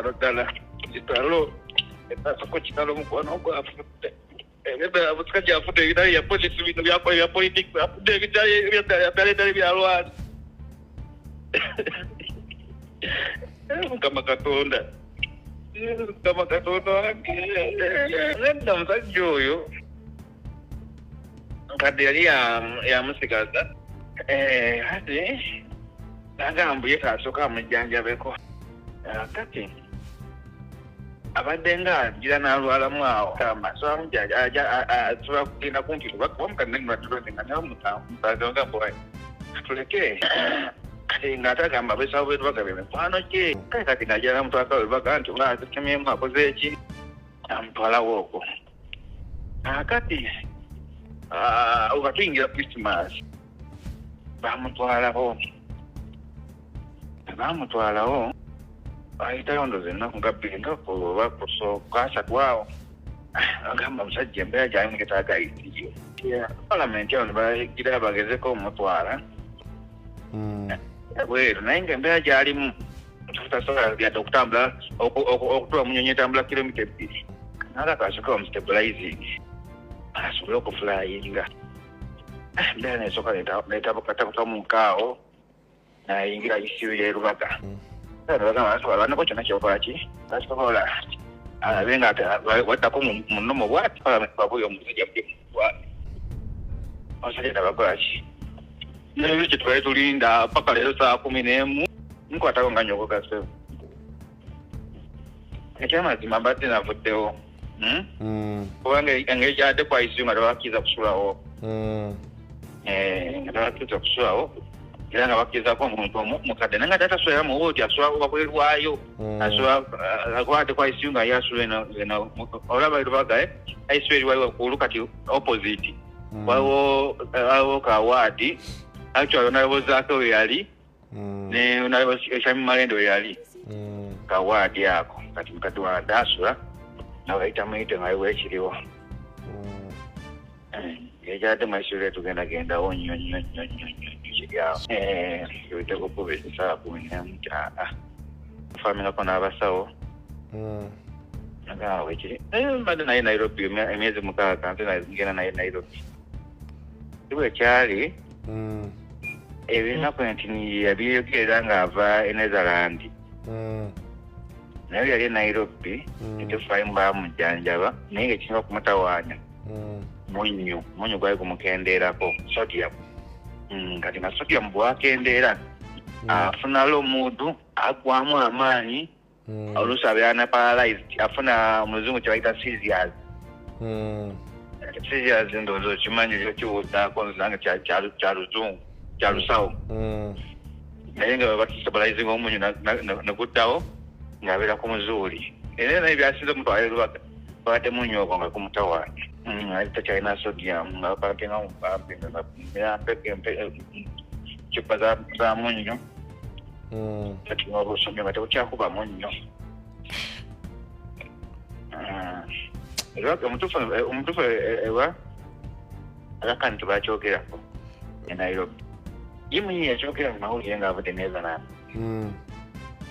Kitalo ddala, kitalo, ekasoko kitalo, mukwano gwafudde. Omusajja afudde ebitali bya politics, bino bya politics, afudde ebitali bya lwali. Mukama Katonda, Mukama Katonda wange. Nedda, omusajja oyo nkadde yali yamusigaza, ate nagamba ye kasooka amujjanjabeko. Kati abadde nga agira n'alwalamu awo, asobola kugenda kumpi nga tuleke. Kati ng'ate agamba abesawo betubaga be mikwano gye. Kale kati ng'agira namutwalako webaga nti atemyemu, akoze eki, amutwalawo okwo. Akati oba tuyingira Christmas, bamutwalawo, bamutwalawo, ayitayo ndoza ennaku nga 2 nga oba kusatu awo. Agamba omusajja embeera gyalimu getaaga ICU. Palamenti awo nebagira bagezeko omutwala bweru, naye nga embeera gyalimu tasobola yadde okutambula, okutula mu nyonyi etambula kilomita 2. Naga kasooka bamu stabilizing asobole okuflyinga. Embeera nesooka netabukatabukamu nayingira ICU y'e Rubaga. Banako kyonna kyokola ki basobola alabe nga waddako munomo bwati. Palamenti babuye omusajja mutwale, omusajja tabakola ki. Nebyo kyetubale tulinda paka leero saa 11. Nkwatako nga nyokoka. Ekyamazima mbadde navuddewo, Kubanga engeri kyadde kwa ICU nga tebakkiriza kusulawo. Nga tebakkiriza kusulawo, era nga bakkirizako omuntu omu mukadde, naye nga tatasulera mu wooti, asula wabweru waayo. Asula kuba kwa ICU nga ye asula eno. Olaba Lubaga, ICU eri wali waggulu, kati opposite waliwo kawaadi. Actually onalowozaako we yali ne Shami Malende we yali, kawaadi ako. Kati mukadde wange asula nga bayita muyite nga waliwo ekiriwo. Ekyadde mu ICU tugenda gendawo nnyo nnyo nnyo nnyo nnyo nnyo. Kiri awo kibidde kukuba esaawa 11. Aa, famingako n'abasawo nagamba bwekiri. Mbadde naye Nairobi emyezi 6, nze ngenda naye Nairobi bwe kyali. Ebinaku nti yabyogera ng'ava e Netherland, naye yali e Nairobi etufaayo bamujjanjaba, naye nga ekisinga okumutawaanya munnyu. Munnyu gwali gumukendeerako, sodium. Kati nga sodium bwakendeera afuna low mood, agwamu amaanyi, oluusi abeera na paralyzed, afuna omuzungu kye bayita seizures. Seizures ndowooza okimanyi, okiwuzaako, nze nange kya luzungu, kya lusawo. Naye nga bakistabilizing omunyu neguddawo ng'abeera ku muzuuli. Era naye byasinze omutwala Lubaga babadde munyu ogwo nga gumutawaanya. Ali takyalina sodium, nga bapampinga cupa za munnyo. Kati obusomyo nga tebukyakuba munnyo. Era omutuufu ewa Agakani tebakyogerako e Nairobi. Ye mwenyewe yakyogera mu mawulire ng'avudde Netherland.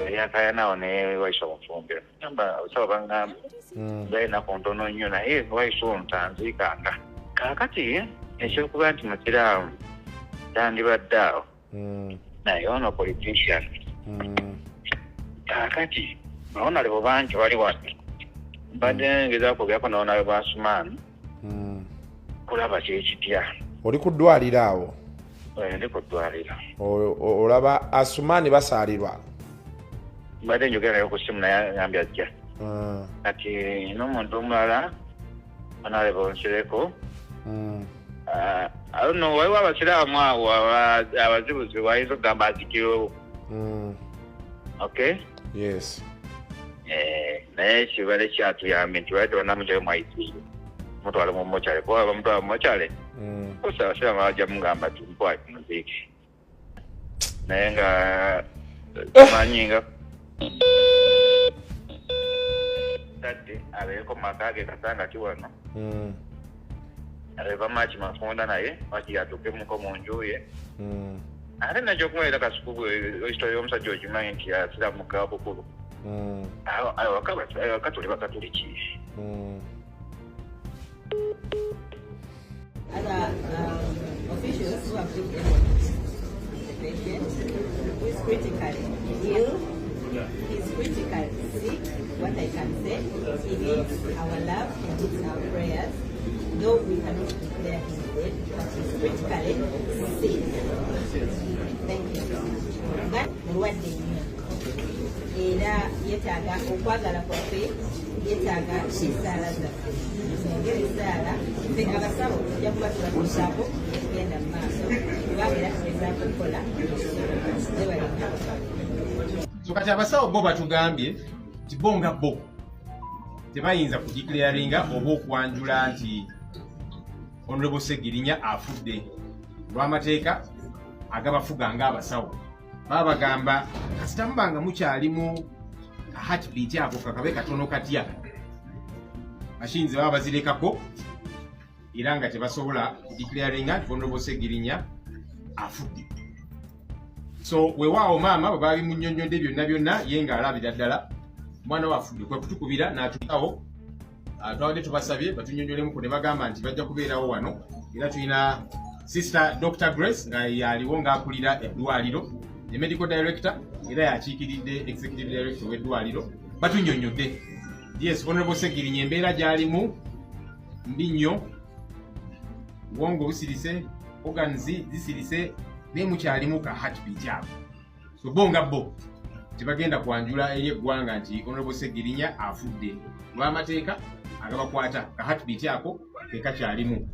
Yakayanawo ne Waiswa Mufumbiro, gamba abasawo baŋŋamba mbeera ennaku ntono nnyo, naye Waiswa ono tanziikanga. Kaakati ekyokuba nti musiraamu tandibadde awo, naye ono politician. Kaakati ba honourable bangi bali wano, mbadde ngezaako kwogerako ne honourable Asumaani kulaba kyekitya. Oli ku ddwaliro awo? Ndi ku ddwaliro. Olaba Asumaani basaalirwa? Mbadde njogera naye ku ssimu, naye agambye ajja. Kati n'omuntu omulala honourable Nsereko. I don't know, waliwo abasiraamu awo abazibuzibu bayinza okugamba azikirewo. Okay. Yes. Naye kibadde kyatuyambye nti badde bannamugyayo mu ICU mutwale mu mortuary, kuba bamutwala mu mortuary osa abasiraamu bajja mugamba nti mutwale muziiki, naye nga tumanyi nga tadde abeereko mu maka ge kasanga ki wano. Aleva Maki Mafunda, naye wakiri atuukemuko mu nju ye. Ate nakyokumwera Kasuku, history y'omusajja ogimanyi nti asiramuka bukulu. Awaka tuli bakatuliki. Other officials who have looked at the patient who is critically ill, he's critically sick. What I can say, he needs our love, he needs our prayers. Though we cannot declare him dead, but he's critically sick. Thank you. Mulwadde nnyo era yeetaaga okwagala kwaffe, yeetaaga essaala zaffe. Tusengere essaala. Ffe abasawo tujja kuba tubatuusaako egenda mu maaso, kubanga era tugezaako okukola ekisobola. So kati abasawo bo batugambye nti bo nga bo tebayinza kudeclaringa oba okwanjula nti Honorable Segirinya afudde olw'amateeka agabafuga ng'abasawo. Baba bagamba kasita muba nga mukyalimu heartbeat ako kakabe katono katya, machines baba bazirekako era nga tebasobola kudeclaringa nti Honorable Segirinya afudde. So weewaawo maama bwe babimunnyonnyodde byonna byonna, ye ng'alabira ddala omwana we afudde, kwe kutukubira n'atulikawo. Twabadde tubasabye batunnyonnyolemuko ne bagamba nti bajja kubeerawo wano, era tulina Sister Dr Grace nga yaliwo ng'akulira eddwaliro, the medical director, era yakiikiridde executive director w'eddwaliro. Batunnyonnyodde, yes, Honorable Segirinya embeera gy'alimu mbi nnyo, obwongo busirise, organs zisirise, naye mukyalimu ka heartbeat ako. So bo nga bo tebagenda kwanjula eri eggwanga nti Honorable Segirinya afudde olw'amateeka agabakwata, ka heartbeat ako ke kakyalimu.